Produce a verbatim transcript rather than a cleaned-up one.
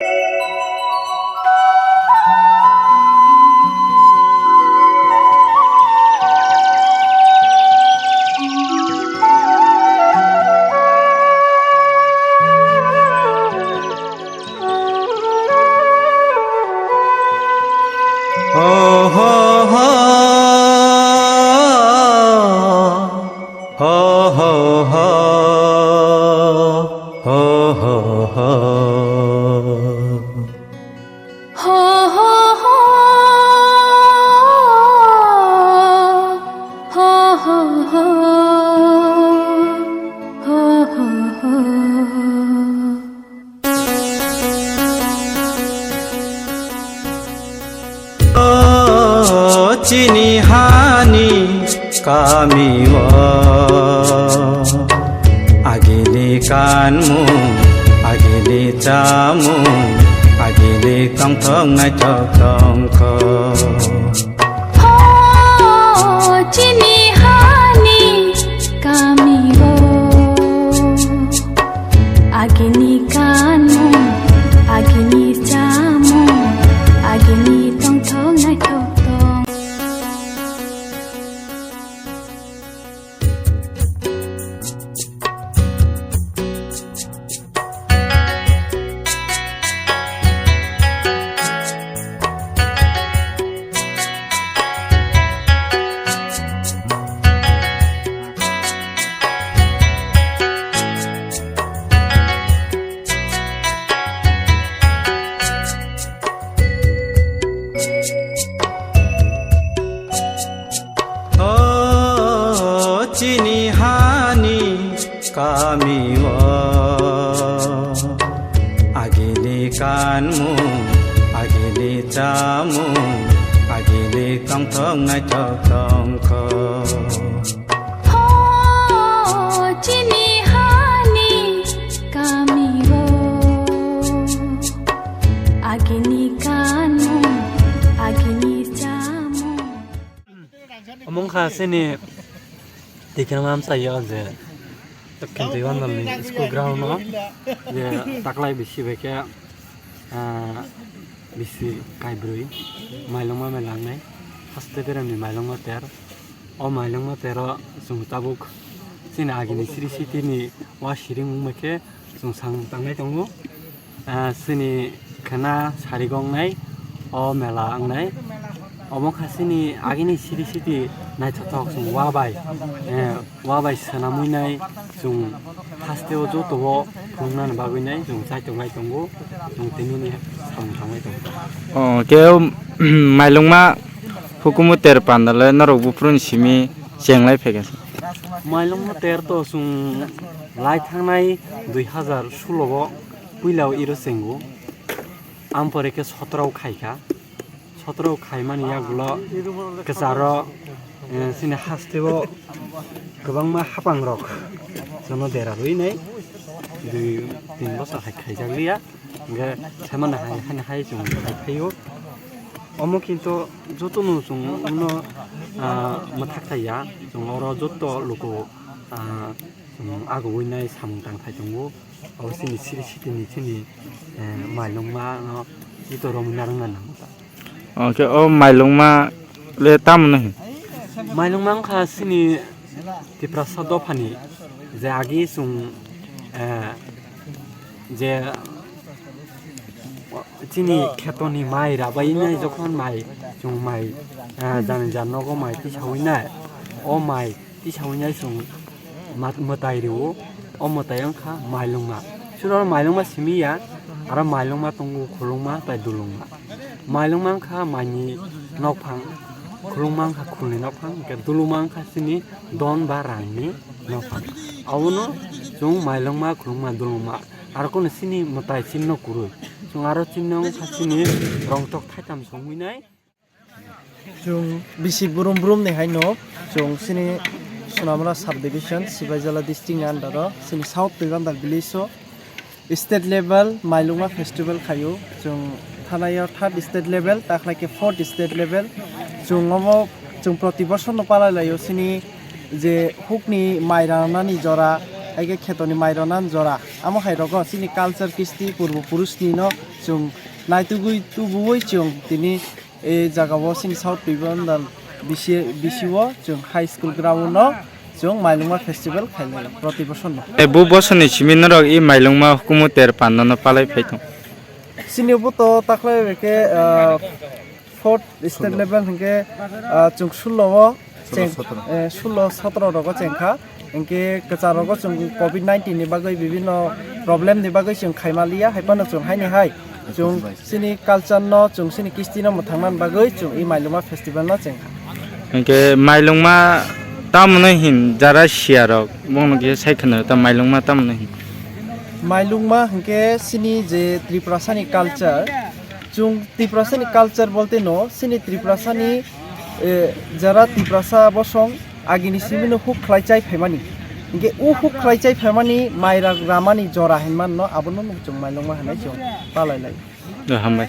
Ho, ho, ho. Ho, ho, ho. Ho, ho, ho. Ho, ho, ho. Ho, ho, ho. Ho, ho, ho. O chini hani kami o, agini kanmung, agini chamung, agini tongthok naithok tongkho. O chini hani kami o, agini kanmung, agini chamung, agini tongthok naithok tong. O chini hani kami o, agini kanmung, agini chamung, agini tongthok naithok tongkho. O chini hani kami o, agini kanmung, agini chamung. Omo wngkha chini tikhinama amchaio je Khenjai Bandalni school ground o je taklai bisi bai khe, ah, bisi kaibrwi mailongma mela wngnai, haste beremni mailongma ter. O mailongma tero chwng tabuk chini agini siri sitini wa siring wngma khe chwng samung tangnai tongo. Ah, chini khena sarigo wngnai o mela wngnai. Omo kha chini agini siri siti naithothok chwng wa bai, eh, wa bai swnamwi nai chwng haste o joto o phunuknani bagwi nai chwng chaitok lai tongo, chwng tini ni samung tanglai tongo. O, khe o, mailongma hukumu ter panda le norok buphuru ni simi chenglai phaikha. Mailongma ter to chwng lai thangnai dui hazar sulo o puila o iro chengo. Ampore khe sotro khaikha. Sotro khaimani yagulo kwcharo, eh, chini hasteo kwbangma hapangrok jono dera rwi nai dui tin bosor hai khaijakliya. Hwnkhe saimano hai, haino hai chwng khai phaio. Omo kinto jotono chwng uno, ah, mwthak thaiya. Chwng oro joto luku, ah, chwng agugwi nai samung tang thai tongo. Abo chini siri sitini chini, eh, mailongma no ito romwi narwkna nango ta. Oke, o mailongma le tamo no hin? Mailongma wngkha chini Tiprasa dophani je agi chwng, eh, je chini khetoni mai rabai nai jokhon mai chwng mai, eh, jani jan nogo mai tisawi nai o mai tisawi nai chwng mat-, mwtai rwo, o mwtai wngkha mailongma. Suro mailongma simi ya, aro mailongma tongo khulungma tai dulungma. Mailongma wngkha maini nokphang, khulungma wngkha khulni nokphang, hwnkhe dulungma wngkha chini don ba rangni nokphang. Abono chwng mailongma, khulungma, dulungma, aro kono chini mwtai chini no kwrwi. Chwng aro chini no wngkha chini rongthok thaitham songwi nai. Chwng bisi brum brum ni hai no, chwng chini Sonamura sub division, Sipaijala district ni under o, chini South Toibandal village o state level Mailungma festival khaio. Chwng thanai o third state level, takhlai khe fourth state level. Chwng omo chwng proti bosor no palai laio, chini je hukni mai ranani jora, Haikhe khetoni mai rwna jora. Amo hai rogo chini culture kisti purbo purusni no chwng naitugwi tubuwi chwng tini e jagao chini South Tribal bisi, bisio chwng high school ground no chwng Mailungma festival khailai proti bosor no. E bu bosor ni simi norok i Mailungma hukumu ter panda no palai phai tong. Sini bo to taklai ke, ah, fourth state level hingke, ah, chwng sulo o cheng, sulo sotro. Eh, sulo sotro rogo chengkha. Hingke kwchar rogo chwng covid nineteen ni bagwi bibinno problem ni bagwi chwng khaimaliya, hai phano chwng haini hai chwng chini culture no, chwng chini kisti no mwthangna bagwi chwng i Mailungma festival no chengkha. Hingke Mailungma tamoni hin jara siya rok bongno kisa sai khwna ta Mailungma tamoni hin. Mailungma hingke chini je Tripurasa ni culture, chwng Tripurasa ni culture bolte no chini Tripurasa ni, eh, jara Tripurasa bosong agini simi no huk khlai chai phaimani. Hingke u huk khlai chai phaimani mai rak ramani jora hinman no abono chwng Mailungma hinai chwng palai lai. Hambai.